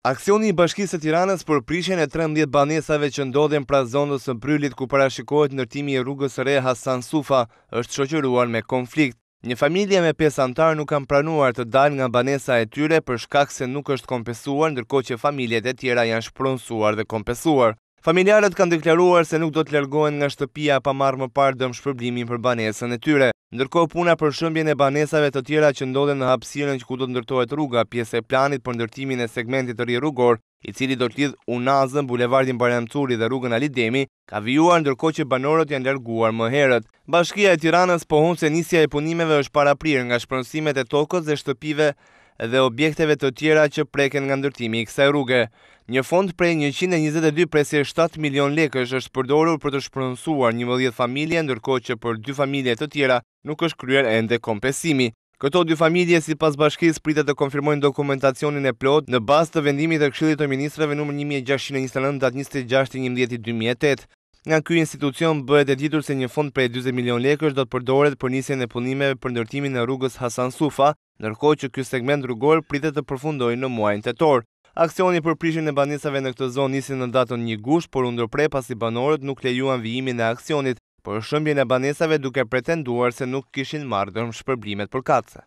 Aksioni i Bashkisë së Tiranës për prishjen e 13 banesave që ndodhen pranë zonës së Brrylit ku parashikohet ndërtimi i rrugës së re Hasan Sufa është shoqëruar me konflikt. Një familje me pesë anëtarë nuk kanë pranuar të dalë nga banesa e tyre për shkak se nuk është kompensuar ndërkohë që familjet e tjera janë shpronësuar dhe kompensuar. Familjarët kanë deklaruar se nuk do të largohen nga shtëpia pa marrë më parë dëmshpërblimin për banesën e tyre. Ndërkohë puna për shembjen e banesave të tjera që ndodhen në hapësirën ku do të ndërtohet rruga, pjesë e planit për ndërtimin e segmentit të ri rrugor, i cili do të lidhë Unazën, bulevardin Bajram Curri dhe rrugën Ali Demi, ka vijuar ndërkohë që banorët janë larguar më herët. Bashkia e Tiranës pohon se nisja e punimeve është paraprirë nga shpronësimet e tokës dhe shtëpive dhe objekteve të tjera që preken nga ndërtimi i kësaj rruge. Një fond prej 122,7 milionë lekësh është përdorur për të shpronësuar 11 familje, ndërkohë që për dy familje të tjera nuk është kryer ende kompensimi. Këto dy familje, sipas bashkisë, pritet të konfirmojnë dokumentacionin e plotë në bazë të vendimit të Këshillit të Ministrave numër 1629 datë 26.11.2008. Nga ky institucion bëhet e ditur se një fond prej 40 milionë lekësh do të përdoret për nisjen e punimeve për ndërtimin e rrugës Hasan Sufa, ndërkohë që ky segment rrugor pritet të përfundojë në muajin tetor. Aksioni për prishjen e banesave në këtë zonë nisi në datën 1 gusht, por u ndërpre pasi banorët nuk lejuan vijimin e aksionit për shembjen e banesave duke pretenduar se nuk kishin marrë dëmshpërblimet përkatëse.